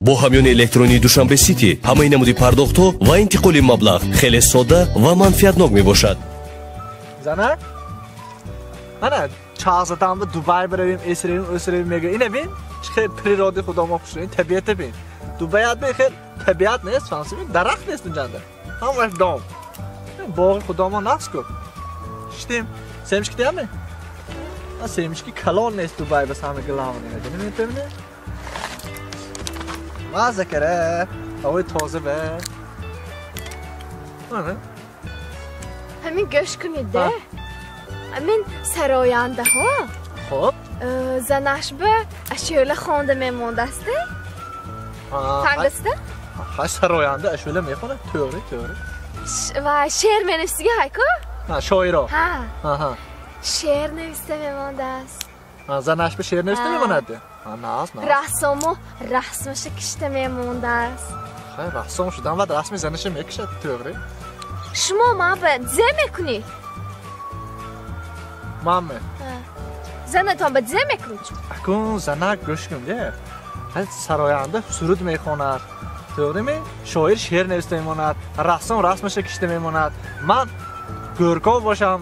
Бо ҳамёни электронии Душанбе Сити ҳамаи намуди пардохтҳо ва интиқоли маблағ хеле содда ва манфиатнок мебошад. Занак? Ана чағзатам ба Дубай биравем, эсиравем, ӯсиравем мега. Ина бин, чӣ хел природи худомо хушро, ин табиата бин. Дубайат бе хел табиат нест, фаҳмсӣ? Дарахт нест унҷанда. Ҳамаш дом. Боғи худомо нақс ку. Шитем, семечки диҳаме? Семечки калон нест Дубай ба самый главный. Медонӣ? Маза кара, ҳавои тоза ба. Ана. Ҳамин гӯш кунед, де? Ҳамин сарояндаҳо. Хоб. Занаш ба ашӯла хонда мемондаст, де? Фаҳмидастед? Ҳа, сароянда ашӯла мехонад, тӯғри, тӯғри. Ва шеър менависига ҳайку? Ҳа, шоиро. Ҳа. Аҳа. Шеър нависта мемондааст. Занаш ба шеър нависта мемонад? Ҳа, наз, наз. Рассому расмаша кишта мемондааст. Хай, рассом шудан баъд расми занаша мекишад, тӯғри. Шумо ман ба зе мекунед? Манме? Занатон ба зе мекунед? Акун занак гӯш кун, де. Сароянда суруд мехонад, тӯғриме? Шоир шеър нависта мемонад, рассом расмаша кишта мемонад. Ман гӯрков бошам,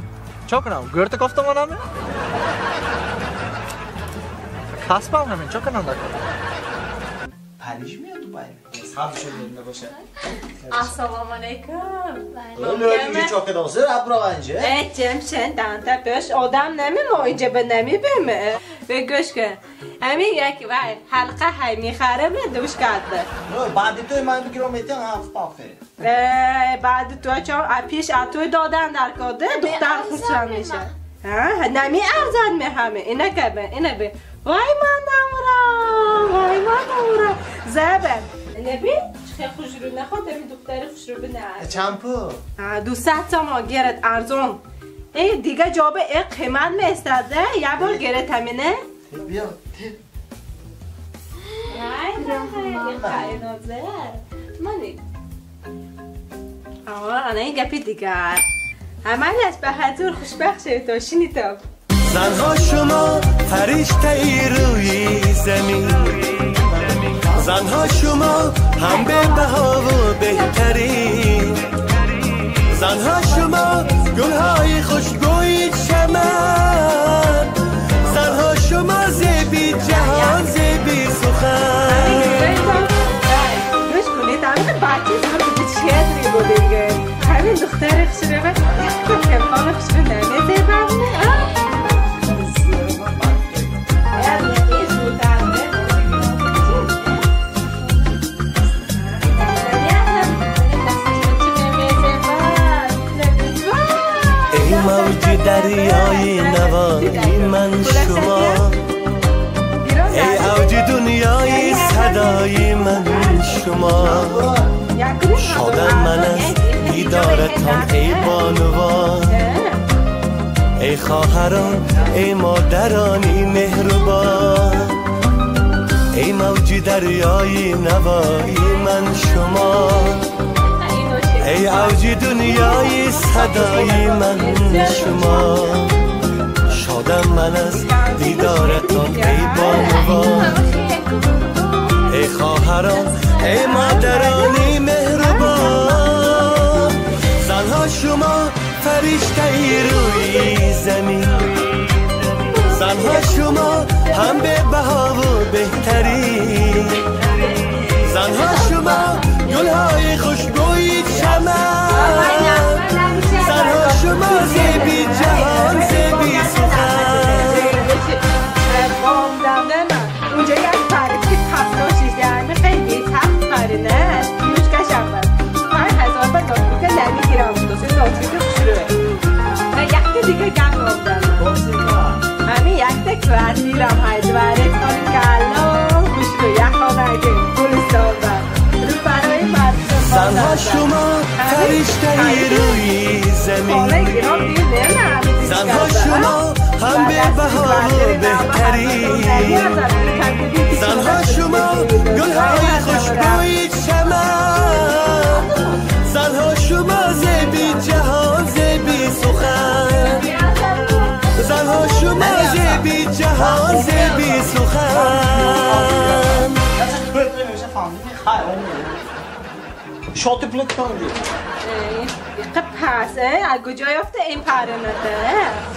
чо кунам? Гӯрта кофта монам? Касбам ҳамин, чо кунам дакор? Париж ми ё Дубай? Ассалому алайкум. Нӯринҷи чокидоси аброванҷи. Э, ҷамшен данта пеш одам нами мо инҷа ба намебиме. Бе гӯш кун. Ҳамин як вай ҳалқа ҳай мехарам душ карда. Баъди той ман бигирам метиҳам ҳафт пафе. Э, баъди той чон пеш аз той додан дар кода духтар хурсанд мешавад. Ҳа, нами арзан меҳаме. Ина кабе, ина бе. Вай ман намурам, вай ман намурам. Забе. Неби? Чӣ хушрӯ наход, ами духтари хушрӯ бина. Чанд пул? 200 сомон гирад арзон. Э, дига ҷоба э қимат меистад, я бор гирад ҳамине. Биё. Вай, қайноза. Мани. Ава, ана ин гапи дигар. Ҳамааш ба ҳазур хушбахт шавед то шинитоб. Занҳо шумо фариштаи рӯи замин. Занҳо шумо ҳам бебаҳову беҳтарин. Занҳо шумо гулҳои хушбӯи чаман. Занҳо шумо зеби ҷаҳон, зеби сухан. Гӯш кунед, ҳамин бача зур чедри будинге. Ҳамин духтари хушрӯ якта телефони хушрӯ намезебам. موج دریای نوای من شما، ای اوج دنیای صدای من شما. شادم من از دیدارتان ای بانوان، ای خواهران، ای مادرانی مهربان. ای موج دریای نوای من شما، ای اوج دنیای صدای من شما. شادم من از دیدارتان ای بانوان، ای خواهران، ای مادرانی مهربان. زنها شما فرشته روی زمین. زنها شما هم به بها و بهترین. زنها شما گلهای خوشبوی چمن. زنها شما زیبی جهان، زیبی سخن. اونجا یک پرید که 76 یعنی خیلی تخت پرینه نوش کشم بر 5000 بر نوتبوک نمیگیرم دوسته نوتبوک خوشروه و یکت دیگه گپ آمدم همین یکت کوارتیرم هایدواره خالی کلام خوشروه یک خانه اگه گلستان بر رو برای مردم. زنها شما فرشته روی زمین. زنها شما هم به بها و بهترین. زنها شما گلهای خوشبوی چمن. زنها شما زیبی جهان، زیبی سخن. زنها شما زیبی جهان، زیبی سخن. Хай, шоти пулат кам ди. Иқа пас, аз куҷо ёфта ин параната?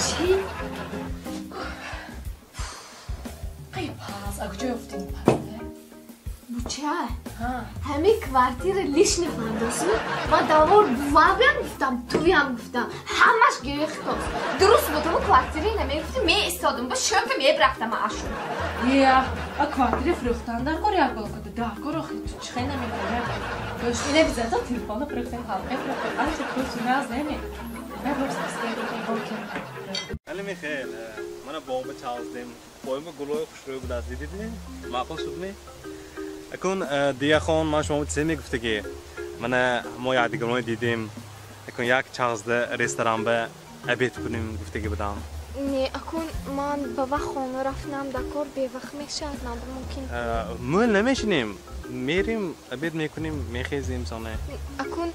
Чӣ? Қай пас, аз куҷо ёфта ин парана? Буча? Ҳамин квартира лишний фандосми? Ман давор бувавиам гуфтам, туям гуфтам. Ҳамаш гирехтост. Дуруст буд, ҳамон квартира намегуфтӣ, меистодам, ба шӯка мебрафтам ашу. Я, а квартира фурӯхтан дар кор як бол када, дар кор охи ту чӣ хел намекунӣ? Дош ине бизата телефона фурӯхтем, ҳалқа фурӯхтем, анча пул наз неми. Али Михаил, мана бомба чалздем. Боимба гулои хушрӯй будааст, дидидми? Маъқул шудми? Акун дияхон ман шумо чизе мегуфта ки мана мо якдигарро дидем. Акун як чалзда ресторанба обед кунем гуфтаги будам. Не, акун ман ба вақт хона рафтам, дар кор бевақт мешавад, ман ба мумкин. Мӯл намешинем. Мерим, обед мекунем, мехезем соне. Акун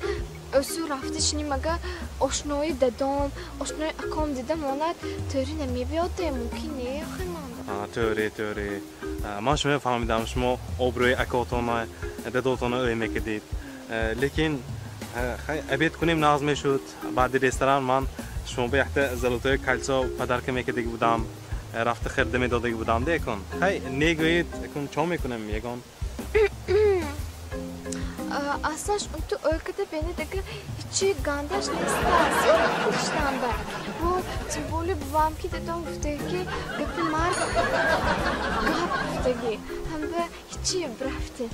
өсу рафта шиним, ага ошнои дадом, ошнои аком дида монад, тӯри намебиёд, мумкин не, охир ман. Тӯри, тӯри. Ман шумо фаҳмидам, шумо обрӯи акотона, дадотона ӯй мекардид. Лекин хай обед кунем нағз мешуд. Баъди ресторан ман шумо ба якта золотое кольцо подарка мекардаги будам, рафта хирда медодаги будам, де акун. Хай негӯед, акун чо мекунем ягон? Аслаш ту ӯлкада бени дига ҳичи гандаш нест, зӯр ба. Бо тем более бувам ки дадом гуфтаги ки гапи марг гап гуфтаги. Ҳамба ҳичи брафтем.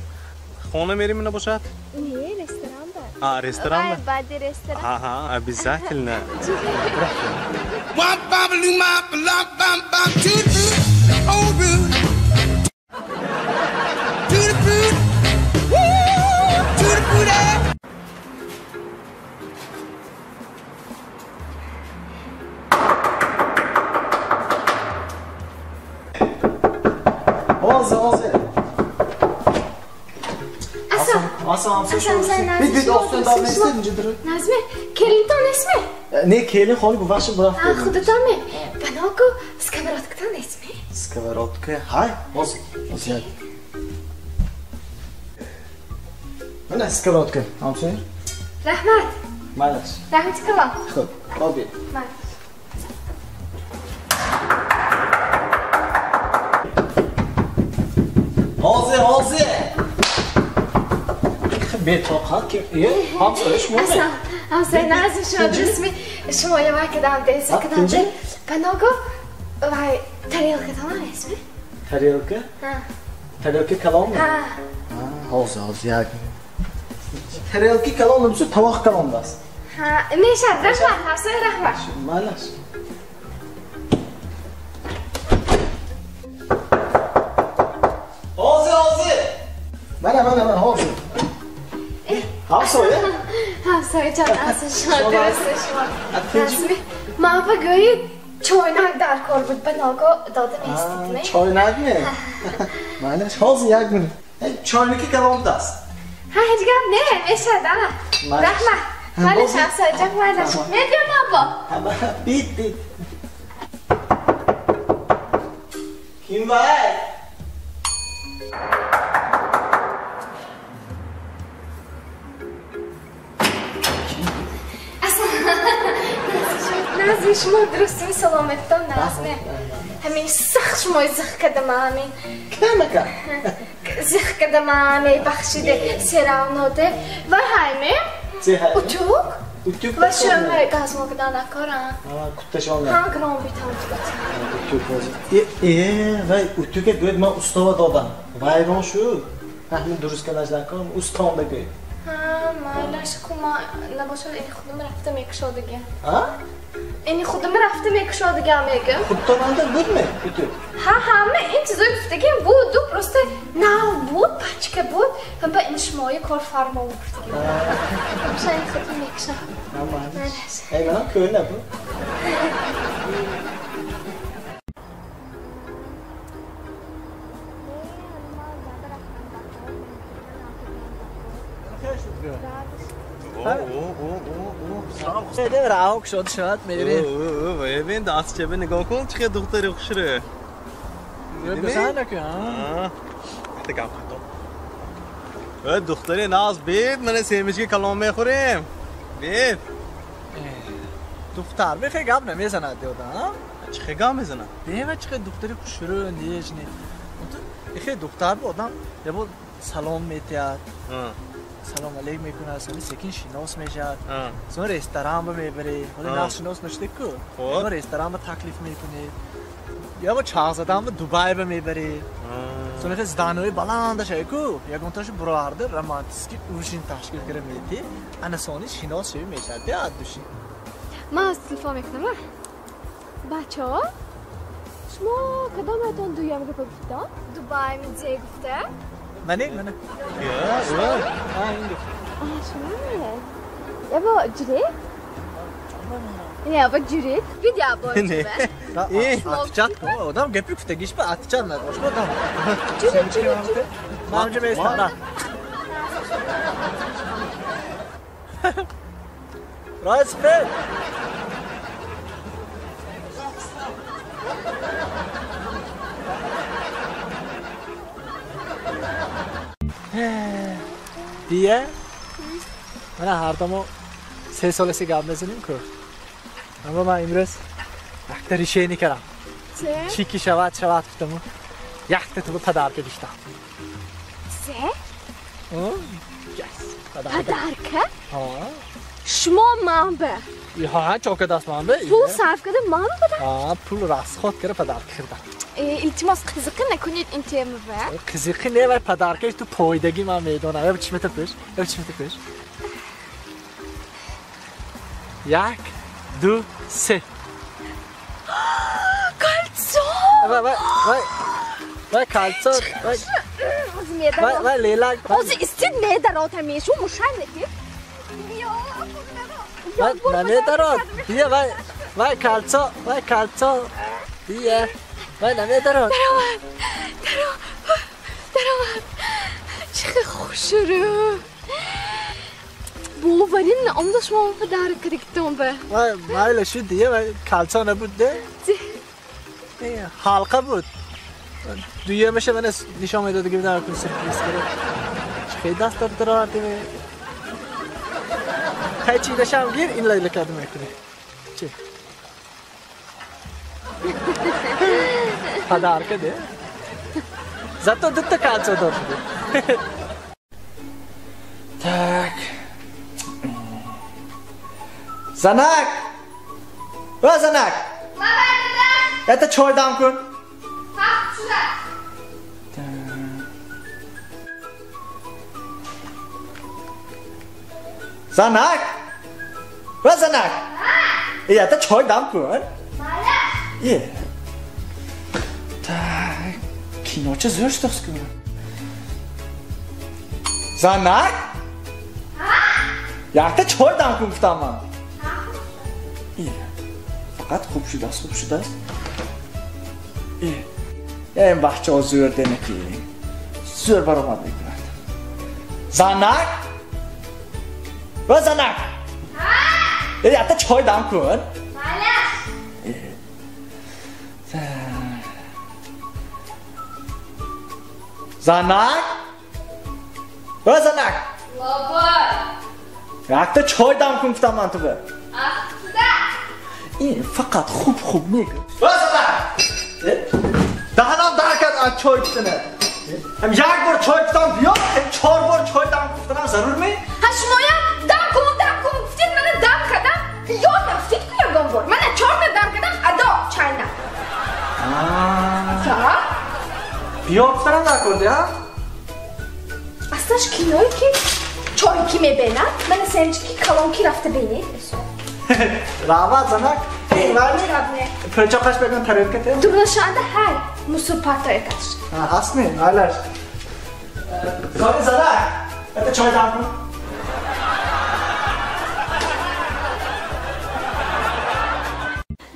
Хона мерим набошад? Не, ресторан ба. А, ресторан ба? Баъди ресторан. Аҳа, обязательно. Ҳозир, ҳозир. Ассалом, Бит, бит, остон дор нестед инҷо дур. Назме, келинтон нестме? Не, келин холи гуфташи бурафт. А, худатон ме? Баноку сковородкатон нестме? Сковородка, ҳай, ҳозир, ҳозир. Мана сковородка, ҳамсоя? Раҳмат. Майлаш. Раҳмати калон. Хуб, хоб бит. Майлаш. Ҳозир, ҳозир. Бетоқат ки ҳамсоя шумо ме? Ҳамсоя назм шумо дурустми? Шумо явай кадам деса кадам де. Паного вай тарелкатон нестми? Тарелка? Тарелка калон ме? Ҳозир, ҳозир як. Тарелки калон набошад, тавоқ калон даст. Ҳа, мешад, раҳмат, ҳамсоя раҳмат. Майлаш. Ҳозир, ҳозир. Мана, мана, мана, ҳозир. Ҳамсоя? Ҳамсоя ҷон, асли шумо дуруст шумо. Назми, ман ба гӯи чойнак дар кор буд, ба ногоҳ дода меистид, ме? Чойнак ме? Майлаш, ҳозир як минут. Чойнаки калон даст. Ҳа, ҳеҷ гап не, мешад, а? Раҳмат. Майлаш, ҳамсоя ҷон, майлаш. Мебиём ман бо. Бит, бит. Ким вай? Назми шумо дурустми, саломаттон назми. Ҳамин сахт шумои зих кардама, ҳамин. Камака? Зих кардама, мебахшиде, серавноде. Вай ҳайме? Утюг? Утюг Ва шумо газмо кадан накора. Кутташон. Ҳа, гром битам тукат. Утюг ҳозир. Вай утюга гӯяд ман устова додам. Вайрон шуд. Ҳамин дуруст кардаш накор, устонда гӯяд. Ҳа, майлаш ку ман набошад ини худам рафта мекушодагиам. А? Ини худам рафта мекушодагиам мегӯм. Худтонанда будми утюг? Ҳа, ҳама ин чизои гуфтагиам буду, просто нав буд, пачка буд. Ҳама ин шумои корфармо гуфтагиам. Набошад ини худам мекушам. Ҳа, майлаш. Эй, манам кӯна бу. Раҳо кушода шавад, мерем. Бибин, дастчаба нигоҳ кун, чӣ қадр духтари хушрӯ. Бизан накун, а? Якта гап хато. Духтари наз бед, мана семечки калон мехӯрем. Бед. Духтар бехе гап намезанад ёдам. Чӣ хе гап мезанад? Бева чӣ хе духтари хушрӯ нежный. Ихе духтар бо одам ябо салом метиҳад. Салом алейк мекунад, сони секин шинос мешавад. Сони ресторан ба мебарӣ. Ҳоли наз шинос нашуда ку. Ябо ресторан ба таклиф мекунӣ. Ябо чағ задан ба Дубай ба мебарӣ. Сони хе зданиҳои баландаш ку. Ягонташу буроварда романтический ужин ташкил кара метӣ. Ана сони шинос шави мешавад. Биёд души. Ман аз телефон мекунам. Бачаҳо, шумо кадоматон дуюм гапа гуфтам? Дубай мизе гуфта? Мане, мане. Шумо? Ябо ҷурет? Не, ябо ҷурет. Бид ябо ҷурет. Атичат ку, одам гапи гуфтагиш ба атичат надошт одам. Ҷурет, ҷурет, ҷурет. Ман онҷо меистам. Рои сафед. Дия, мана ҳардамо 3 соласи гап мезанем ку. Аммо ман имрӯз якта решение кардам. Чӣ ки шавад, шавад гуфтаму якта ту подарка гирифтам. Се? Yes, подарка? Ҳа. Шумо ман ба? Ҳа, чока даст ман ба. Пул сарф карда ман ба? Ҳа, пул расход карда подарка хирдам. Илтимос қизиқӣ накунед ин темава. Қизиқӣ не, вай подаркаи ту пойдагӣ ман медонам. Яб чимета пӯш, яб чимета пӯш. 1, 2, 3. Кольцо! Вай, вай, вай. Вай кольцо, вай. Вай, вай лелак. Ози истид медарот ҳамешу мушай накид. Вай намедарот. Дия, вай, вай кольцо, вай кольцо. Дия. Вай намедарот. Даромад. Даромад. Чӣ хушрӯ. Боварин наомда шумо подарок кардагитон ба. Вай майла шуд дия, вай кольцо набуд де. Ҳалқа буд. Дуюмаша мана нишон медода ки бидам кун сюрприз кара. Чӣ даст дод дароварди ме. Хай чидашам гир ин лайлакада мекунӣ. Чӣ? Подарка де. Зато дутта кольцо дор шуд. Так. Занак! О, занак! Это чой дам кун. Занак! О, занак! Это чой дам кун. Е. Так, киноча зӯр шудааст ку. Занак? Якта чой дам кун гуфтам ман. Е. Фақат хуб шудааст, хуб шудааст. Е. Ин бачаҳо зӯр денаки. Зӯр баромад мекунад. Занак? О, занак! Е, якта чой дам кун. Занак? О, занак! Якта чой дам кун гуфтам ман ту ба. Ин фақат хуб хуб мегӯ. О, занак! Даҳанам дар кард аз чой гуфтана. Ҳам як бор чой гуфтам биё, 4 бор чой дам гуфтанам зарур ме? Ҳа шумоям дам кун, дам кун гуфтед, мана дам кардам, ёд нагуфтед ку ягон бор. Мана 4та дам кардам, адо чайна. Аа. Биё гуфтанам накарди, ҳа? Аслаш киное ки чой ки мебинад, мана семчики калон ки рафта бинед. Раҳмат, занак. Пӯчоқаш бегон тарелка те? Дурнашанда ҳай, мусор партоякаш. Ҳаст ми? Майлаш. Сони занак, это чой дам кун.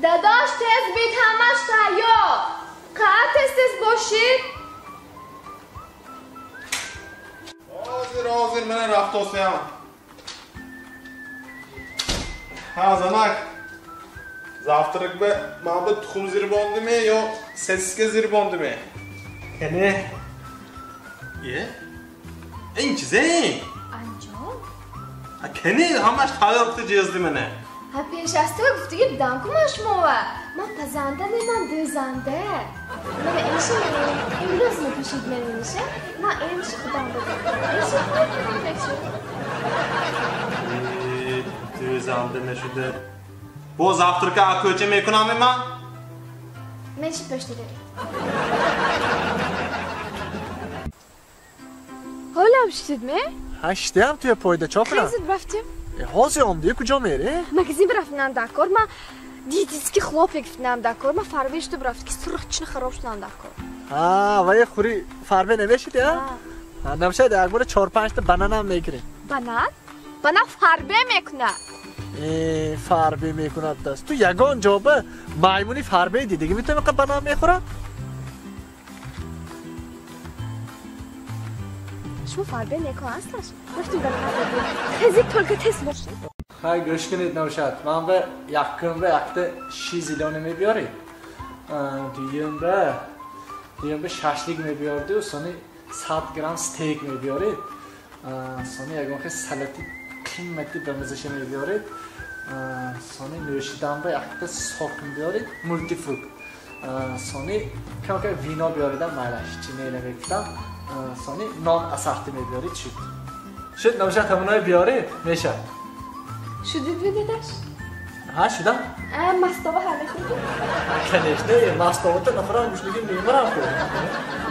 Дадош, тез бит, ҳамаш тайёр. Қаа тез тез бошид. Ҳозир, ҳозир, мана рафтосиям. Ҳа, занак. Завтрак ба ман ба тухм зирбондиме ё сосиска зирбондиме? Яъне? Е? Ин чизе? Анҷом? Кани ҳамаш тайёр кута ҷезди мана. Ҳа пешаста гуфтиги будам ку ман шумова. Ман пазанда не, ман дӯзанда. Мана инши имрӯз мепӯшид ман иниша. Ман инши худам будам. Инши худам мешуд. Дӯзанда нашуда. Бо завтрака кӯча мекунам ман? Мен ши пӯшта дорем. Ҳолам шудид ме? Ҳа шидам туя пойда чо кунам? Хезид рафтем. Ҳозир омдӣ куҷо мерӣ? Магазин бирафтинам дакор, ман диетический хлопья гирифтинам дакор, ман фарбе шуду бирафт ки сурхчина хароб шудам дакор. Ҳа, вай хури фарбе намешид я? Ҳа, намешад як бора 4-5 та бананам мегирем. Банан? Банан фарбе мекунад. Э, фарбе мекунад даст. Ту ягон ҷоба маймуни фарбе дидагӣ метавонӣ қа банан мехӯрад? Шумо фарбе неко ҳасташ? Рафтем банан бигирем. Хезид только тез бошед. Хай гӯш кунед Навшад, ман ба якум ба якта ши зелёный мебиёрӣ. Дуюм ба шашлик мебиёрду, сони 100 грамм стейк мебиёред. Сони ягон хел салати қиммати ба мазаша мебиёред. Сони нӯшидан ба якта сок мебиёред, мултифрукт. Сони кам-кам вино биёридам, майлаш чи не намегуфтам. Сони нон асарти мебиёред, шуд. Шуд, Навшад, ҳамоное биёред, мешавад. Шудид видидаш? Ҳа, шудам. Мастова ҳа мехӯрдӣ? Конечно, мастовата нахӯрам, гӯшнагӣ мемирам хӯр.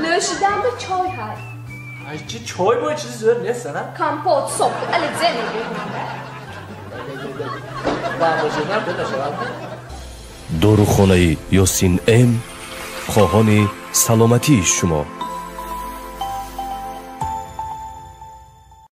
Нӯшидан ба чой ҳай. Ай чи чой бо чизи зӯр нест, на? Компот, сок, ализе мебиёрам. Дорухонаи Ёсин М хоҳони саломатии шумо.